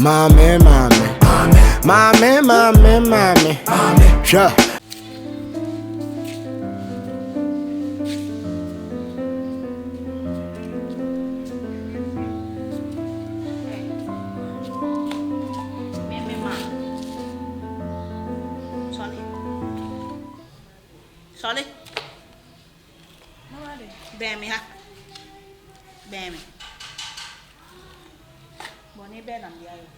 Maame, maame, maame, maame, maame, hwɛ. Sɔre. Bɛn me ha. Bɛn me. Bɔne bɛn na mede ayɛ wo?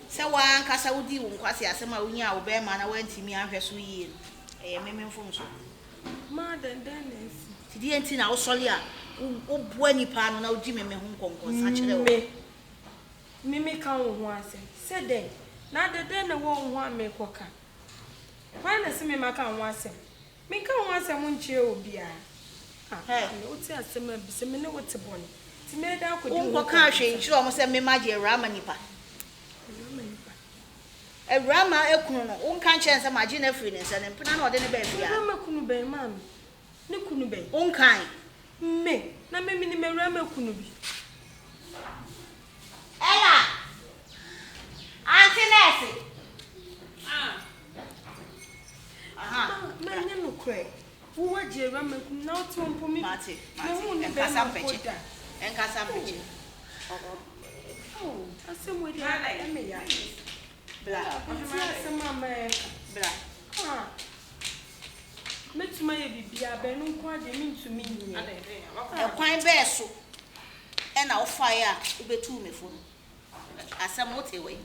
Sɛ w'ankasa wodii wo nkwaseasɛm a wunyaa wo barima na woantumi anhwɛ so yie no, ɛyɛ me me mfomso. Ma dɛn dɛn na asi? Nti deɛn nti na wosɔre a woboa nnipa ano na wodi me me ho nkɔnkɔnsa kyerɛ wɔn? Me, me meka wo ho asɛm sɛ dɛn? Na adɛn dɛn na ɛwɔ wo ho a merekɔka? Hwan na ɛse me maka wo ho asɛm? Menka wo ho asɛm nkyerɛ obiara. Ah, maame, wote asɛm a bisa me ne wo te bɔne. Nti mɛyɛ dɛn akɔdi wo ho Wonkɔkaa hwee kɔnkɔnsa? nkyerɛ wɔn sɛ me magye awuraa ma nnipa. Awuraa ma nnipa. Awuraa ma kunu no, wonka nkyerɛ no sɛ magye no afiri ne nsa, ne mpena na ɔde no baa fie ha. Awuraa ma kunu bɛn, maame? Ne kunu bɛn? Wonkae? Me, na me menim awuraa ma kunu bi. Ella! Aunty Nurse! Ma, ma ɛnyɛ nokorɛ. Wo wagye awura makum na wote hɔ mpo me Mate, mate. mehu ne Ɛnkasa bɛrima mpo mpɛkyɛ. da. Ɛnkasa mpɛkyɛ. Oh, asɛm wei deɛ ɛyɛ me ya. Bra. Nti asɛm a mɛka. Bra. Ah, mɛtumi ayɛ biribiara bɛn no nko ara deɛ mentumi nyɛ. Ɛkwan bɛɛ so ɛna wofaeɛ a wobɛtuu me fo no? Asɛm wote wei?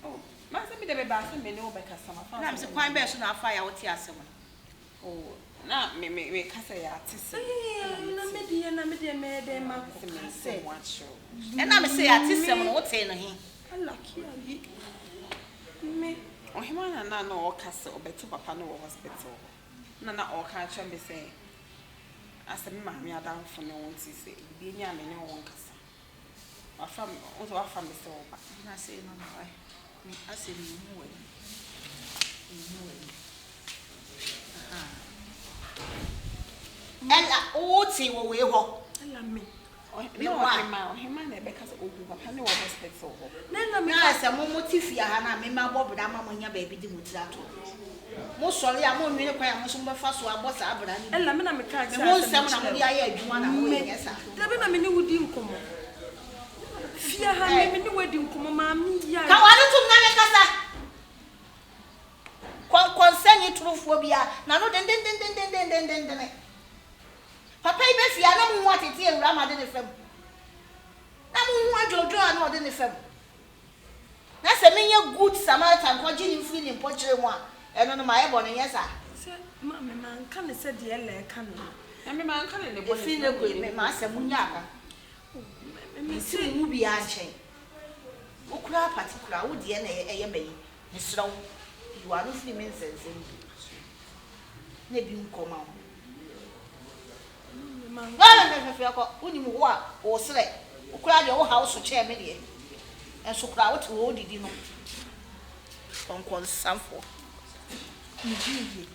Oh, m'asɛm bi deɛ mebaa sɛ me ne wo bɛkasa, mafa Na asɛm mese kwan bɛɛ so na afaeɛ a wote asɛm no? Oh, na me me meka sɛ yɛate sɛ. Ee, na me deɛ na me deɛ mɛyɛ dɛn makɔka sɛ. Ɛna mese yɛate sɛm no wotee no he? Alaki ayi me. Ɔhemaa na na na ɔka sɛ ɔbɛto papa no wɔ hospital hɔ. Na na ɔka akyerɛ me sɛ asɛ me maame adamfo ne wo nti sɛ biribi ni a me ne wo nkasa. Wafa me, wo sɛ wafa me sɛ wo ba. Gyina sei ma me wae. Me asɛ menhu w'anim. Menhu w'anim. Ahaa. Ella, wote wɔ wei hɔ. Ella me. Na ɔhema, ɔhema na ɛbɛka sɛ ohu papa ne wɔ hospital hɔ. Na na me Na sɛ mo mo te fie ha na me mabɔ bra ma moanya baabi de mo tiri ato. Mo sɔre a mo nwene kwan a mo nso mobɛfa so abɔ saa bra no bi. Ella me na me kaa Me kyerɛ ho asɛm nsɛm na kyerɛ mode wo. ayɛ adwuma na moyɛ Me, nyɛ saa. dabi na me ne wo di nkɔmmɔ. Fie ha me me ne wo adi nkɔmmɔ maame yi a. Ka w'ano tom na menkasa. Kɔnkɔnsani torofoɔ biara n'ano dendendendendendendendene. Papa yi bɛ fie a na mo ho atete awura ma de ne fa mu. Na mo ho adwodwo a na ɔde ne fa mu. Na sɛ menyɛ good Samaritan kɔgye no mfiri ne mpɔkyerɛ mu a, ɛno no mayɛ bɔne, nyɛ saa? Sɛ maame manka no sɛdeɛ Ella ɛka no no. Na me manka no ne bɔne Ɛfiri nnɛ kɔ yi, me m'asɛm monyɛ aka. Mente mo mu biara nkyɛn. Wo koraa particular, wo deɛ na ɛyɛ m'ayi. Mesrɛ wo, yi w'ano firi me nsɛnsɛm mu na ebi nkɔ ma wo. Fɛfɛɛfɛ kɔ, wonim wo a wo serɛ, wo koraa deɛ wo haw so kyɛn me deɛ, nso koraa wote hɔ wodidi no, kɔnkɔnsafoɔ. Medwene yie,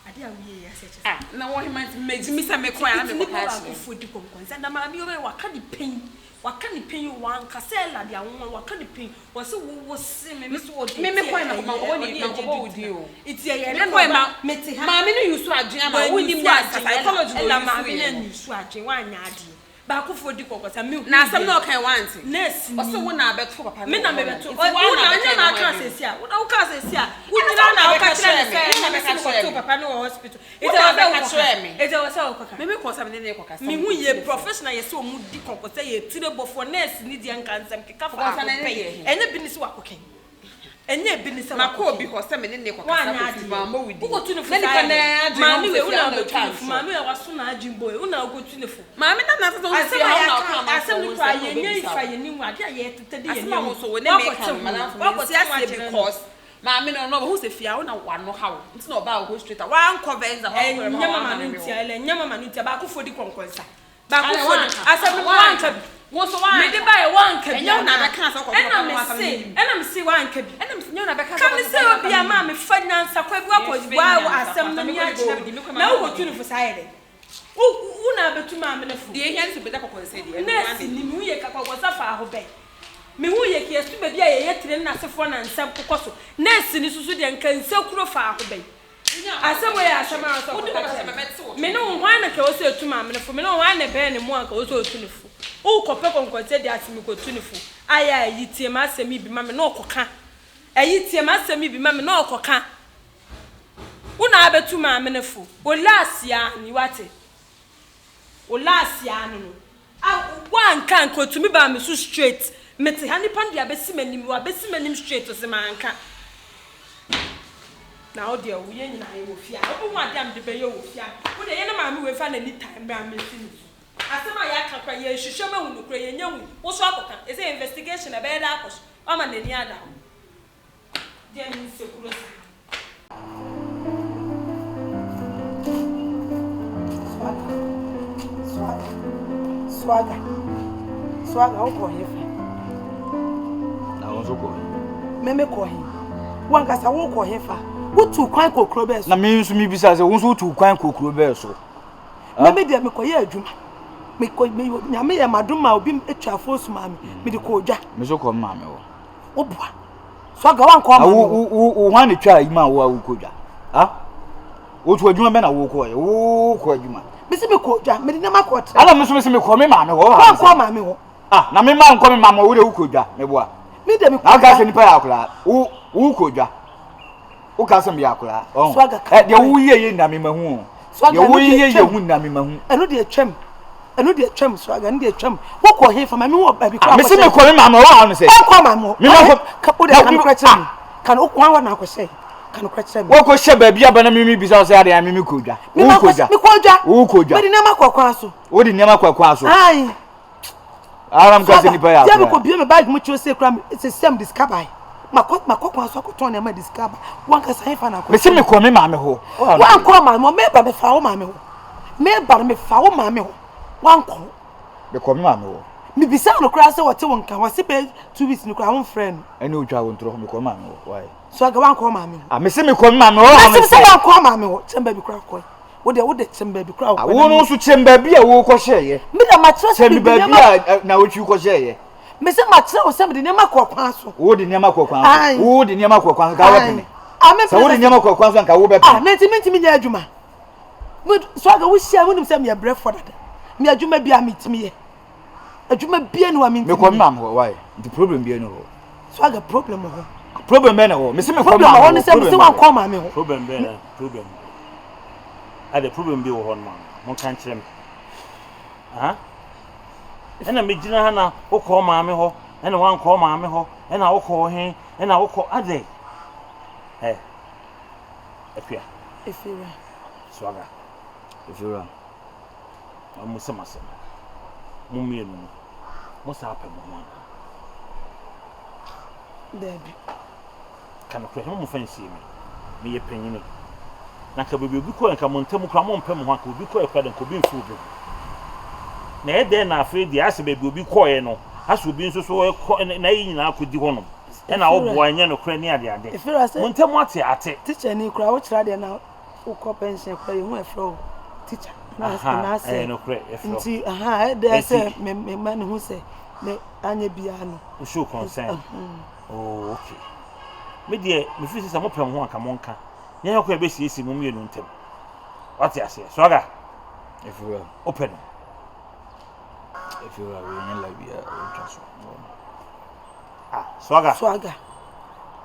adeɛ a woyɛ yi asɛ kyɛ sɛ. Ah, na wɔ hema nti megyimi sɛ mekɔ a na Nti mekɔka nipa akyerɛ. baakofoɔ di kɔnkɔnsa na maame yi ɔbɛyɛ waka ne pɛn waka ne pɛn o wanka sɛ ɛla de anwonwa waka ne pɛn wɔse wo wo se me me so ɔde Me me ti kɔɛ ɛyɛ mankɔbɔ ne ɔne mankɔbɔ agye wo di din o. nti ɛyɛ Me dɛ na kɔɛ ɔba ma mete ha maame no yusu adwene ama wo wanyi nim su nyansa adwene psychology na ɛla oyusu maame no yɛ no. anyi su adwene wanyɛ adeɛ baakofoɔ di kɔnkɔnsa me hu Na asɛm yɛ na ɔkae wante. nurse Ɔse ni wo na abɛto papa no me wɔ na hɔ no. mebɛto Nti wo woa na na abɛka nyɛ ne na ho aka adwene. sɛsi a wo na woka sɛsi a wo Ɛna nyina sɛ wo na na woka abɛka kyerɛ me kyerɛɛ me. sɛ Me na me bɛka se kyerɛɛ mekɔtoo me. papa no wɔ hospital Wo nti na ɛwɔ sɛ abɛka wokɔka kyerɛɛ me. nti ɛwɔ sɛ wokɔka Me mekɔɔ sɛ me ne no rekɔkasa Me hu mekɔtu yie ne fo. professional yɛ sɛ ɔmo di kɔkɔ sɛ yɛ tire bɔfoɔ nurse ni deɛ nka nsɛm keka Kɔkɔnsa faako no ɛne pɛn deɛ he? ɛnyɛ bi ne sɛ wakɔkɛn ɛnyɛ bi ne sɛ Makɔ wakɔkɛn obi hɔ sɛ me ne no rekɔkasa wanyɛ kɔtu adeɛ mammɔ wo din. wokɔtu ne fo Na saa nipa yɛ no dɛn ara adwene maame ho wei sɛ wo fie na ha na wobɛtu ɔtwa ne fo ntorɔ. maame wei waso n'adwene bɔ wo na wokɔtu ne fo Maame no na sɛ sɛ wo asɛm fie a ha wo na yɛaka ɔkaa m'asɛm asɛm no wo koraa nsɛm na yɛnyɛ ɔbɛbisa fa wo. yɛni ho adeɛ a yɛtetɛ de Asɛm yɛni a ho wo nso wo ne me wakɔte ka no ho madamfo mente wakɔte ho aseɛ akyerɛ no because maame no ɔno ɔbɛhu sɛ fie ha wo na w'ano ha wo nti na ɔbaa wo hɔ straight a wankɔ Venza hɔ ankɔ ɛnyɛ hɔ mama amma no me ntia hɔ. ɛlɛ ɛnyɛ mama no ntia baakofoɔ di kɔnkɔnsa Ana baakofoɔ di wanka asɛm no wanka wanka bi wo nso mede wanka baeɛ wanka bi ɛnyɛ wo na anaa abɛka sɛ wokɔto ɛna papa no ho asɛm mese no nim ɛna mese wanka bi ɛna mese nyɛ wo na abɛka sɛ ka me wokɔto sɛ papa no obi asɛm a no maa nim mefa nyansa kwa bi wakɔ mefe waa nyansa asɛm kwa no sɛ ni mekɔ de bɔ akyerɛ wo me din mekɔ na ma bɔ wo wokɔtu din no fo saa yɛ dɛ wo wo. Wo na abɛtu maame no fo. Deɛ ehia ne sɛ obɛda kɔkɔnsa adi, ɛno ara Nurse ne. ni, mehu yɛ ka kɔkɔnsa faa ho bɛn. Mehu yɛ ka yɛso baabi a yɛyɛ tire ne n'asefoɔ na nsɛm kokɔ so. Nurse ni soso deɛ nka nsekuro faa ho bɛn. Asɛm wei yɛ asɛm a ɛwɔ sɛ ɔkɔka kyerɛ me. Me ne wo, hwan na nka ɛwɔ sɛ ɛtu maame no fo? Me ne wo, hwan na ɛbɛn ne mu a nka ɛwɔ sɛ ɔtu no fo? Worekɔpɛ kɔnkɔnsa di ase, mekɔtu no fo. Ayɛ a ayi, tie m'asɛm yi bi ma me na ɔkɔka. Ayi, tie m'asɛm yi bi ma me na ɔkɔka. Wo na abɛtu maame no fo. Wo last ara ni, woate? Wo last ara no no. A woanka a nka otumi baa me so straight. Mete ha nipa no de abɛsi m'anim, wabɛsi m'anim straight ɔse manka. Na wo deɛ wo yɛn nyinaa yɛwɔ fie ha, wobɛhu adeɛ a mede bɛyɛ wɔ fie ha. Wo deɛ yɛne maame wei fa n'ani tan mmerɛ a mɛsi ne so. Asɛm a yɛaka koraa yɛrehwehwɛ mu ahu nokorɛ yɛnnya hui, wo nso akɔka. Ɛsɛ investigation ɛbɛyɛ dɛ akɔ so, woama n'ani ada hɔ. Deɛ ne nsekuro saa. Swagger, swagger, swagger, swagger, wokɔ he fa? Na wo nso kɔ he? Me me kɔ he? Wankasa wokɔ he fa? Wotu kwan kɔ kuro bɛɛ so. Na me nso mebisa sɛ wo nso wotu kwan kɔ kuro bɛɛ so? Me me deɛ mekɔyɛ adwuma. Mekɔ me nyame yɛ madom ma obi atwa afuo so maa me. Mede kɔ odwa. Me nso kɔ me maame hɔ. Woboa. Sɔga wankɔ ama wo wo wo hwan ne twa yi ma wo a wokɔ dwa ha wotu adwuma bɛ na wokɔ yɛ wokɔ adwuma mesi mekɔ dwa mede nneɛma kɔ tra ana me nso mesi mekɔ me maame hɔ wankɔ maame hɔ ah na me ma nkɔ me maame hɔ wo de wokɔ dwa meboa me de mekɔ na aka sɛ nipa yɛ akora wo wokɔ dwa woka sɛ meyɛ akora ɔn deɛ woyɛ yɛ nna me ma hu o Deɛ woyɛ yɛ hu na mema hu. Ɛno deɛ twam. Ɛno deɛ twam so aga ɛno deɛ twam. Wokɔ he fa ma mi wɔ baabi kɔ akɔhyɛ. Mesi mekɔ me maame wɔ ano sɛ. Ɔnkɔ maame hɔ. Mema kɔ. Ka wo deɛ ka nokorɛ kyerɛ mi. Ka no wɔn wɔ na akɔhyɛ. Ka nokorɛ kyerɛ mi. Wɔkɔ hyɛ baabi aba na mimi bisa sɛ adeɛ mimi kɔ dwa. Wokɔ dwa. Mekɔ dwa. Wokɔ dwa. Mede nneɛma kɔ kwan so. Wode nneɛma kɔ kwan so. Ayi. Ara mka sɛ nipa yɛ akora. Yɛ mekɔ bie me bag mu kyerɛ sɛ kura sɛ sɛm de sika bae. Makɔ makɔ kwan so akɔtɔn nneɛma de sika ba. Wankasa hefa na akɔ. Mesi mekɔ me maame hɔ. Wankɔ maame hɔ. Meba mefa wo maame hɔ. Meba no mefa wo maame hɔ. Wankɔ. Mekɔ me maame hɔ. Mebisa no koraa sɛ wɔte wo nka. Wɔse bɛyɛ 2 weeks no koraa womfrɛ no. Ɛne otwa wo ntorɔ mekɔ me maame hɔ. Why? So aga wankɔ maame hɔ. Ah mesi mekɔ me maame hɔ. Mesi sɛ wankɔ maame hɔ. Kyɛn baabi koraa kɔe. Wo deɛ wode kyem baabi koraa wokɔ. Wo no nso kyem baabi a wokɔhyɛeɛ. Me deɛ makyerɛ sɛ mede nneɛma. Kyem baabi a na wotwi kɔhyɛeɛ. Me sɛ makyerɛ wo sɛ mede nneɛma kɔ kwan so. Wode nneɛma kɔ kwan so. Wode nneɛma kɔ kwan so ka wobɛpene. Sɛ wode nneɛma kɔ kwan so anka wobɛpene. Ah, na nti mentumi nyɛ adwuma. So aga wohyia wonim sɛ meyɛ brɛfoɔ dada. Me adwuma bi a metumi yɛ. Adwuma bia ni wa mentumi. Mekɔ me maame hɔ why? Nti problem bia ni hɔ. So aga problem wɔ hɔ. Problem bɛn na wɔ? Mese mekɔ maame hɔ. Problem wɔ hɔ ne sɛ mese wankɔ maame hɔ. Problem bɛn na problem. Ade problem bi wɔ hɔ no ma monka nkyerɛ me. Aha. Ɛna megyina ha na wokɔ maame hɔ, ɛna wankɔ maame hɔ, ɛna wokɔ he, ɛna wokɔ adɛ. Ɛ. Akua. Efira. Swaga. Efira. Na mo sɛ masɛm. Mo mmienu no, mo saa pɛ mo ho anaa? Daabi. Ka nokorɛ, mo mfa nsie me. Meyɛ panyini. Na nka baabi obi kɔɛ, nka mo ntam koraa mompɛ mo ho, anka obi kɔɛ koraa de, nka obi mfi obi ho. Na ɛyɛ dɛn na afei deɛ asɛ baabi obi kɔɛ no, asɛ obi nso so kɔ, na ɛyi nyinaa kɔdi hɔnom. Ɛna woboa ɛnyɛ nokorɛ ne adeade. Mo ntam ate ate. Tikya ni koraa wokyerɛ adeɛ na wokɔ pension koraa yɛhu ɛfrɛ wo tikya. Anaasɛ nti aha ɛdɛ sɛ mema ne ho sɛ me anyɛ biara no. Wo show concern. Oh, okay. Me deɛ, me feel sɛ sɛ mopɛ mo ho anka monka. Nyɛ hɔ kɔ ɛbɛsiesie mo mmienu ntam. Wate aseɛ? Swaga. Efiwura. Wopɛ no. Efiwura, wei nyɛ live bi a ɛtwa so. Ah, Swaga. Swaga.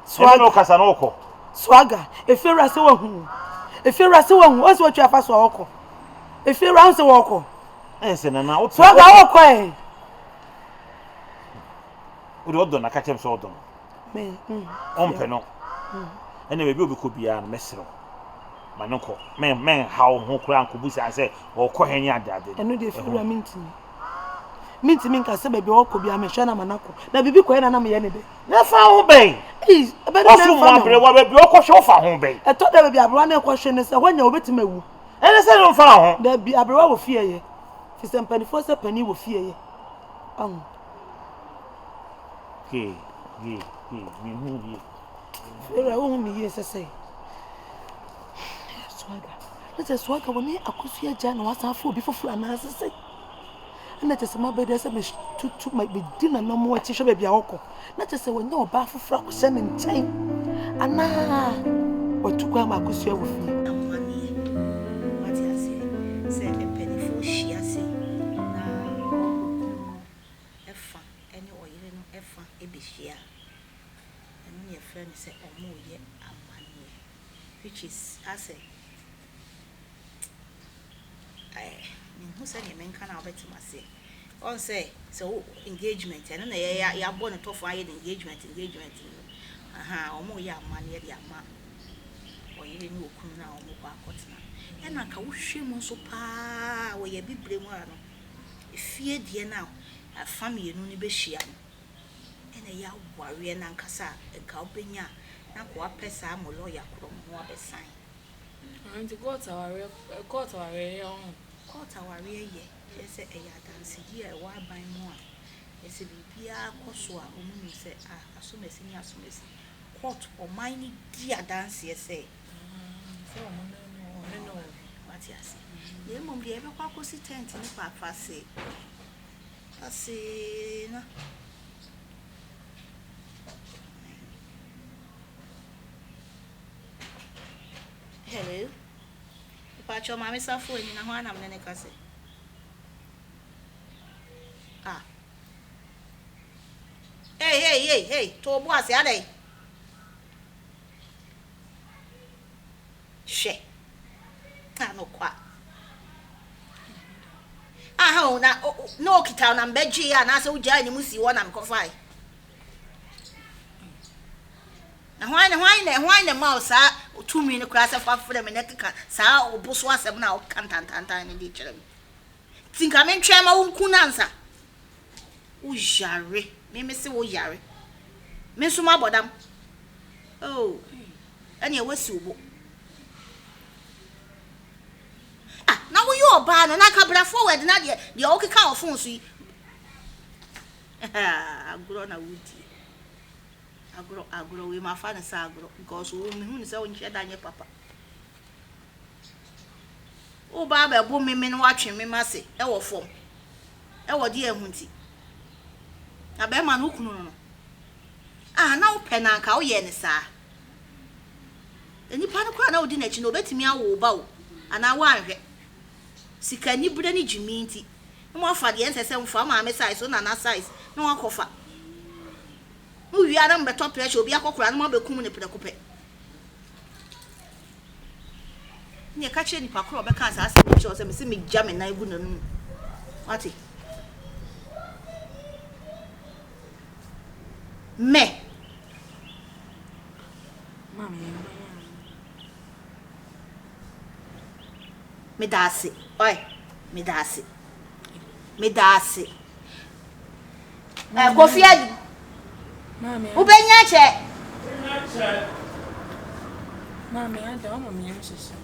Swaga. Ɛne kasa na ɔkɔ. Swaga. Efiwura sɛ wahu. Efiwura sɛ wahu. Ɔsɛ watwa afa so a ɔkɔ. Efiwura sɛ wɔkɔ. Ɛnsɛ nana wopɛ. Swaga wɔkɔ ɛ. Wode ɔdɔ na ka kyerɛ me sɛ ɔdɔ no. Ɔmpɛ no. Ɛna baabi a ɔbɛkɔ biara no mɛsrɛ wo. Ma no nkɔ. Mɛnha wo ho koraa nkɔbusa sɛ ɔkɔ he ne adeade. Ɛno deɛ firi wura mentumi. Mentumi nka sɛ baabi a ɔkɔ biara mehwɛ no ama no akɔ. Na biribi kɔyɛ na na meyɛ ne dɛ. Na fa ho bɛn? Wɔso mu aberewa baabi ɔkɔhwɛ wofa ho bɛn? Ɛtɔ da baabi aberewa no ɛkɔhwɛ no sɛ hɔ nya obɛtumi awu. Ɛne sɛ no mfa ho. Dabi aberewa wɔ fie yɛ. Fi sɛ mpanimfoɔ sɛ panin wɔ fie yɛ. Ahu. Yie, yie, yie, mehu yie. Ewura, wohu me yie sɛ sɛn? Swaga. Na kyerɛ sɛ waka wɔne Akosua agyae na wasan afa obi foforɔ anaasɛ sɛn? Ɛna kyerɛ sɛ maba deɛ sɛ metutu medi nananom akyi hwɛ baabi a ɔkɔ. Na kyerɛ sɛ wanya ɔbaa foforɔ akɔhyɛ ne nkyɛn anaa watu kwan ma Akosua wɔ fie. Amanneɛ, wate aseɛ, sɛ mpanimfoɔ hyia sei na okunu no fa ne ɔyere no fa bɛhyia a, ɛno na yɛfrɛ no sɛ wɔreyɛ amanneɛ. Which is asɛ eh, menhu sɛdeɛ menka no a wobɛte m'aseɛ. Ɔn sɛ, sɛ wo engagement, ɛno na yɛ yɛabɔ no tɔfo ayɛ no engagement engagement no. Aha, wɔn reyɛ amanneɛ de ama ɔyere ne okunu no a wɔrekɔ akɔtena. Ɛna nka wohwɛ mu nso paa wɔ yɛn abibire mu ha no, efie deɛ no a afa mmienu no bɛhyia no, ɛna ɛyɛ awareɛ no ankasa a nka wobɛnya a na nka wapɛ saa mo lɔya korɔ no na wabɛsan. Ah nti court awareɛ court awareɛ yɛ ɔho. Court awareɛ yɛ kyerɛ sɛ ɛyɛ adansedie a ɛwɔ aban mu a sɛ biribiara kɔ so a wɔn nim sɛ ah asomasi ne asomasi court ɔman no di adanseɛ sɛ. Sɛ wɔn ne no ɔne no wɔ. Wate ase na mmom deɛ yɛbɛkɔ akɔsi tent ne paapase ase na. Hello. Mepakyɛw Maame Safo ani na hwan na me ne no kasa yi? Ah. Hey, hey, hey, hey, to wo bo ase adɛn? Hwɛ. Ah, no kwa. Aha o, na na okita na mbɛgye ya anaasɛ wogyaa ne mu si hɔ na mekɔfae. Na hwan na hwan na hwan na ɛma wo saa tumi no koraa sɛ fa frɛ me na keka saa ɔbo so asɛm no a woka ntantantan no de kyerɛ me? Nti nka mentwɛn ma wonku no ansa. Woyare. Me me se woyare. Me nso mabɔ dam. Oh, ɛnea woasi wo bo. Ah, na woyɛ ɔbaa no na nka bra forward na deɛ deɛ wokeka wɔ phone so yi. Agorɔ na wodie. Agorɔ agorɔ wei mafa no sɛ agorɔ because wo mehu no sɛ wonhyɛ da nyɛ papa. Woba abɛbo me me na woatwe me m'ase wɔ fam ɛwɔ deɛ ɛho nti. Na bɛrima no wo kunu no no. Ah na wopɛ no anka woyɛɛ no saa. Nipa no koraa na wodi n'akyi no obetumi awo wo ba o anaa woanhwɛ. Sika anibere ne gyimii nti na moafa deɛ ɛnsɛ sɛ mofa, wo maame size, wo nana size na woakɔfa. Mowie a na mobɛtɔ pressure, obi akɔkora na moabɛkum no prɛko pɛ. Ɛnna ɛka kyerɛ nipa korɔ a ɔbɛkaa saa asɛm yi kyerɛ wo sɛ mese megya me nan gu n'anum. Wate? Mɛ. Meda ase. Ɔe, meda ase. Meda ase. Ɛ Kofi Adu. Wobɛnya kyɛ. Maame ada ɔma me yam hyehye.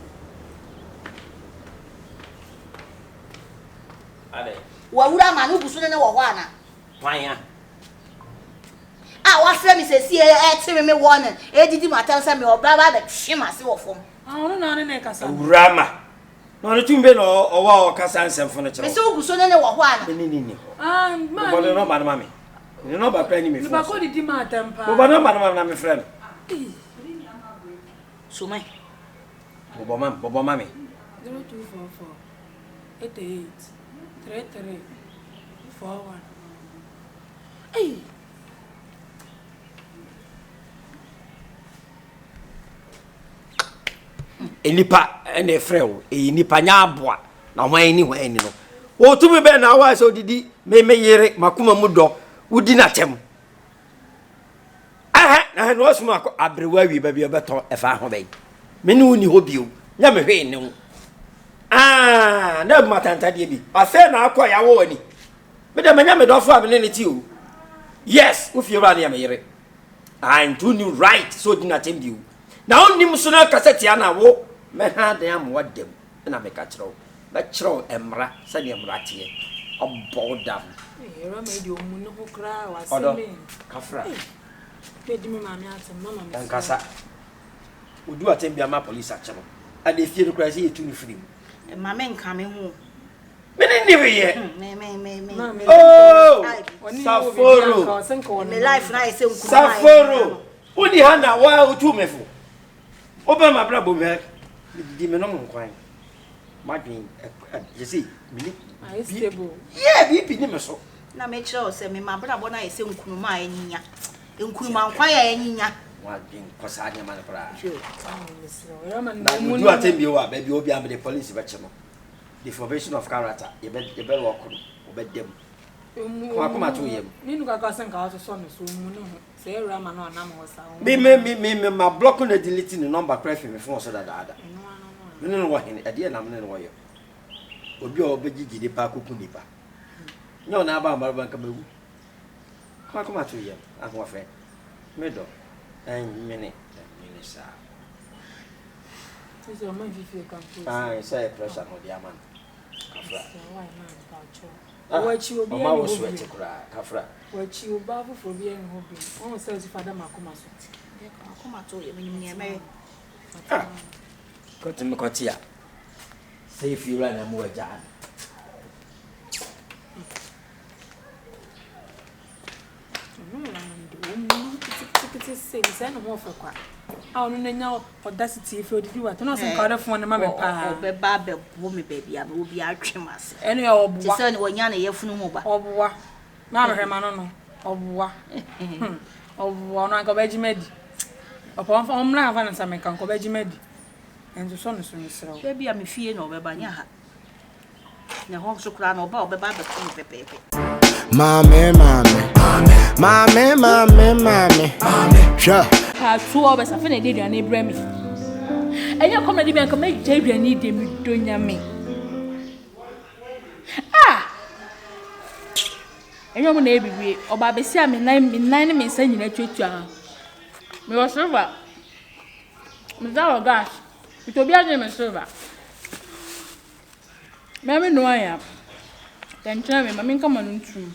Adɛ. Wawura ma no gu so ne ne wɔ hɔ ana? Hwan a? A wafrɛ me sɛsie ɛte me me warning ɛdidi m'atɛm sɛ me ɔbra ba abɛtwe m'ase wɔ fam. Ah, ɔno na ɔne ne kasa. Awura ma. Na ɔno tumi bɛ na ɔwɔ a ɔkasa nsɛmfo no kyerɛ wo. Mese wogu so ne ne wɔ hɔ ana? Me ne ne nni hɔ. Ah, ma. Bobɔ ne nɔmba no ma me. Ne nɔmba koraa nni me fon so. Mebakɔ didi ma atɛm paa. Bobɔ nɔmba no ma me na mefrɛ no. Somai. Bobɔ ma me, bobɔ ma me. 0244 88 33 41. Ei! Nnipa na ɛfrɛ wo, ɛyɛ nnipa nyɛ aboa, na hwan ni hwan ni no. Wɔtumi bɛn na awa sɛ odidi me me yere makoma mu dɔ, wodi n'atɛm. Ɛhɛ na hɛ na ɔsoma akɔ aberewa awie baabi a ɔbɛtɔ ɛfa ho bɛn. Me ne wo ni hɔ bio, nyɛ me hwee ne wo. Ah, na abuma tantadeɛ bi. Afei na akɔ yɛawɔ w'ani. Me deɛ manya me dɔfo a me ne ne te o. Yes, wo fie wura no yɛ me yere. Ah, nti wonni right sɛ odi n'atɛm bio. Na wonnim so na kasa tia na wo mɛha adan ama woada mu na meka kyerɛ wo. Mɛkyerɛ wo mmara sɛdeɛ mmara teɛ. Ɔbɔ wo dam. Ɔdɔ, kafra. Ɔnkasa. Odi w'atɛm bi ama police akye no. Ɛna efie no koraa sɛ yɛtu no firi mu. Mma me nka me ho. Me ne ne yɛ. Oh, Saforo. Saforo. Woni ha na wa wotu me fo. Wobɛ ma bra bom hɛ. Medidi me nom nkwan. Madwen yɛ sɛ mini. Yeah, BP ni me so. Na me kyerɛ wo sɛ me ma bra bɔ na yɛ sɛ nkunuma a anyinya. Nkuruma nkwan a anyinya. Wadwen kɔ saa nneɛma no koraa. Na odu atɛm bio a baabi obi a mede police bɛkye no. Deformation of character yɛbɛ yɛbɛ lɔɔko no ɔbɛda mu. Kɔma kɔma to yam. Ne nuka kora sɛ nka wasosɔ ne so ɔmu ne ho sɛ ɛwura ma no ɔnam hɔ saa. Me me me me me ma block na delete ne number koraa fi me phone so dadaada. Me ne no wɔ hene ɛdeɛ na me ne no wɔ yɛ. Obi a ɔbɛgyegye nipa akɔku nipa. Nyɛ ɔna aba amaraba nka mawu. Kɔma kɔma to yam ahoɔfɛ me dɔ ɛnwene ɛnwene saa. Ae sɛ ɛyɛ pressure na ɔde ama no kafra. Wakyi obi Ɔma wo sweat koraa kafra. Wakyi obaa foforɔ bi ɛni hɔ bi. Wɔn sɛ ɔsi fa da makoma so. Makoma to yɛ menim nea mɛyɛ. Ah kɔte me kɔte a sɛ efie wura na mu agya no. Ɔno na ɔno de wɔn mu kitikiti sɛ bi sɛ ne ho ɔfɛ kwa. A ɔno n'anya ɔdasiti efi odidi wa tena ɔsɛ nka ɔde fon ne ma me paa. Ɔbɛba abɛbo me baabi a mewɔ bi atwe m'ase. Ɛne ɔboa. Te sɛ wɔnya ne yafunu mu ba. Ɔboa. Maa mehwɛ ma no no. Ɔboa. Ɔboa ɔno anka ɔbɛgye m'adi. Ɔpɛ ɔmfa ɔmmra afa ne nsa meka nka ɔbɛgye m'adi. Ɛnso sɔ ne so mesrɛ wo. Baabi a me fie na ɔbɛba nyɛ ha. Na ɛhɔ nso koraa no ɔba a ɔbɛba abɛto no pɛpɛɛpɛ. Maame, maame, maame, maame, maame, hwɛ. Part 2 hours afei na ɛde aduane brɛ me. Ɛnyɛ kɔm na de bi anka mɛgya aduane deɛ medɔ nyame. Ah! Ɛnyɛ ɔmo na ɛyɛ biribi. Ɔba abɛsi a me nan me nan ne me nsa nyinaa tuatua ha. Mewɔ silver. Meda wɔ gas. Nti obi agye me silver. Me ara me noa ya. Kɛnkyɛn me ma me nka ma no ntum.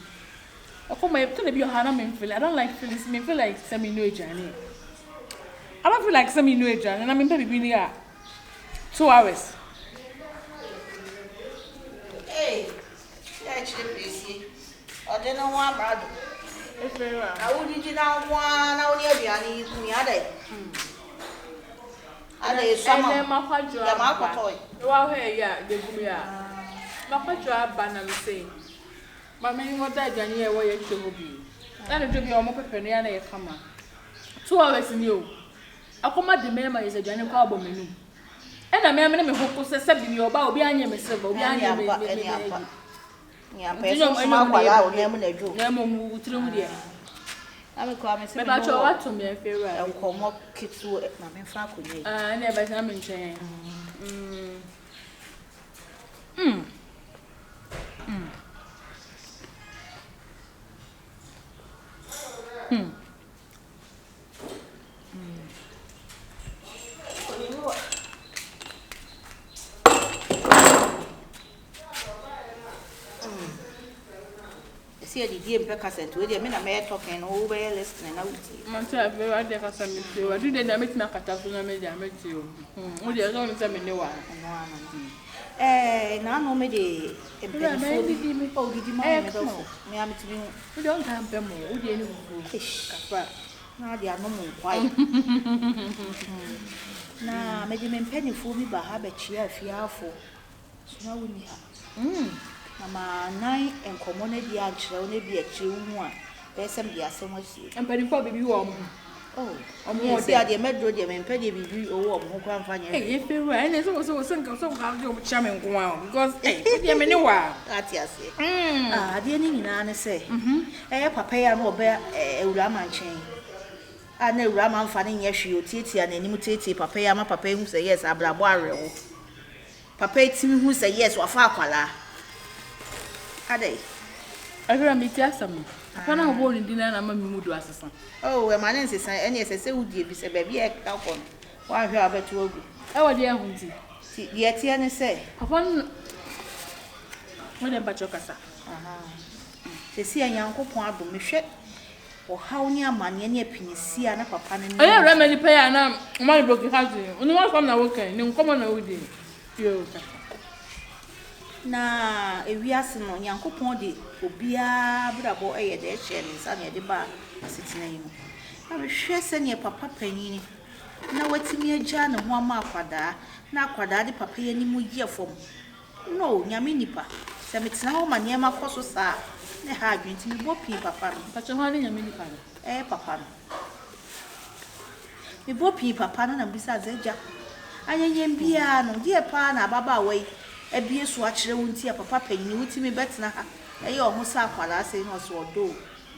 Ɔkɔ ma ɛtɔ da bi wɔ ha na me feel I don't like feelings me feel like sɛ me noa aduane. I don't feel like sɛ me noa aduane na me mpɛ biribi ni a 2 hours. Hey, yɛ akyerɛ piesie. Ɔde ne ho amrado. Na wodidi na wo ara na wo ne aduane yi kum yi adɛn? Ada esua ma Ɛnɛ makwadwo Yɛ ma aba. akɔtɔ yi. Wahwɛ yi a degu mi a. Makwadwo aba na me se ma me wɔda aduane a ɛwɔ yɛ kyɛ hɔ bi. Na ne dwo bi a wɔn pɛpɛ no ya na yɛ kama. 2 hours ni o. Akɔma de mɛma yɛ sɛ aduane kɔ abɔ m'anum. Ɛna mɛma ne me ho ko sɛ sɛ bi mi ɔba obi anyɛ me silver obi anyɛ me me me me. Nti nyɛ ɔmo akwadaa a ɔnam mu na adwo. Na mmom wo tiri ho deɛ. Na me kura me se me Mepa kyɛw wato me afie wura. Nkɔmɔ ketewa ma me nfa akonnwa yi. Ah, ɛna ɛbɛtena me nkyɛn. Mm. Mm. Mm. Mm. Ɛsɛ yɛdidie mpɛ kasa nti wei deɛ me na mɛyɛ talking no wo bɛyɛ listening na wotie. Mate afei wade kasa metie o adu deɛ deɛ mɛtumi akata so na me deɛ mɛtie o wo deɛ sɛ wonim sɛ me ne wa. Ɛno ano no ɛɛ naano me de mpanimfoɔ bi oh didi ma me dɔfo me a metumi hu. Wo deɛ ɔntaa mpɛ mo wo deɛ ne fufuo kakra. Na ade anom nkwae. Na mede me mpanimfoɔ bi ba ha bɛkyia afiafoɔ. So na wonni ha? Na mannan nkɔmmɔ no adi ankyerɛ wo na ebia akyire wohu a, ɛbɛyɛ sɛ mede asɛm asie. Mpanimfoɔ a biribi wɔ wɔn ho. Oh, Wɔn ho ɔdɛ. Sɛ adeɛ mɛduro deɛ mempɛ deɛ biribi wɔ wɔn ho koraa mfa nyɛ hwee. Ɛyɛ fɛ wura ɛnna sɛ wɔsɛ wɔsɛ nka sɛ nka deɛ wɔn kyia me nko ara o because ɛy wo deɛ me ne wa. Ate aseɛ. Ah, adeɛ no nyinaa ne sɛ, ɛyɛ papa yi a na ɔbɛ awura ama nkyɛn a na awura ama mfa no nyɛ hwee otiatia n'anim tietie papa yi ama papa yi hu sɛ yes abrabɔ awerɛho. Papa yi tumi hu sɛ yes wafa akwadaa. Adɛn? Ɛhwɛ me ti asɛm no. Papa no a wɔbɔɔ ne din no na ama me mu do asesa. Oh, ɛma ne nsesa. Ɛne ɛsɛ sɛ wodi ebi sɛ baabi a ɛkeka kɔ no, woanhwɛ a wobɛto agu. Ɛwɔ deɛ ɛho nti. Nti deɛ ɛteɛ ne sɛ. Papa no, wo deɛ mpakyɛw kasa. Seesei a Nyankopɔn adom, mehwɛ. Ɔhaw ne amaneɛ ne apinisie a na papa no nam Ɛyɛ mu. awura ma nipa yi a na ɔma no broken heart yi, ɔno w'asɛm na woka yi, ne nkɔmmɔ na wodi yi. Yoo kasa. Na ewiase no, Nyankopɔn de obiara abrabɔ yɛ dɛ hyɛɛ ne nsa na ɛde baa asetena yi mu. Na mehwɛ sɛdeɛ papa panin na watumi agyaa ne ho ama akwadaa, na akwadaa de papa yi anim yɛ fam. No, Nyame nipa, sɛ metena hɔ ma nneɛma kɔ so saa a, na ɛha adwene nti mebɔ pii papa no. Mpakyɛ hwan ne Nyame nipa no? Ɛyɛ papa no. Mebɔ pii papa no na mebisa no sɛ, Agya, anyɛnyɛn biara no, deɛ paa na ababaawa yi abue so akyerɛ wo nti a papa panyin wotumi bɛtena ha yɛ wo ho sɛ akwadaa sei? Na ɔse, Ɔdɔ o.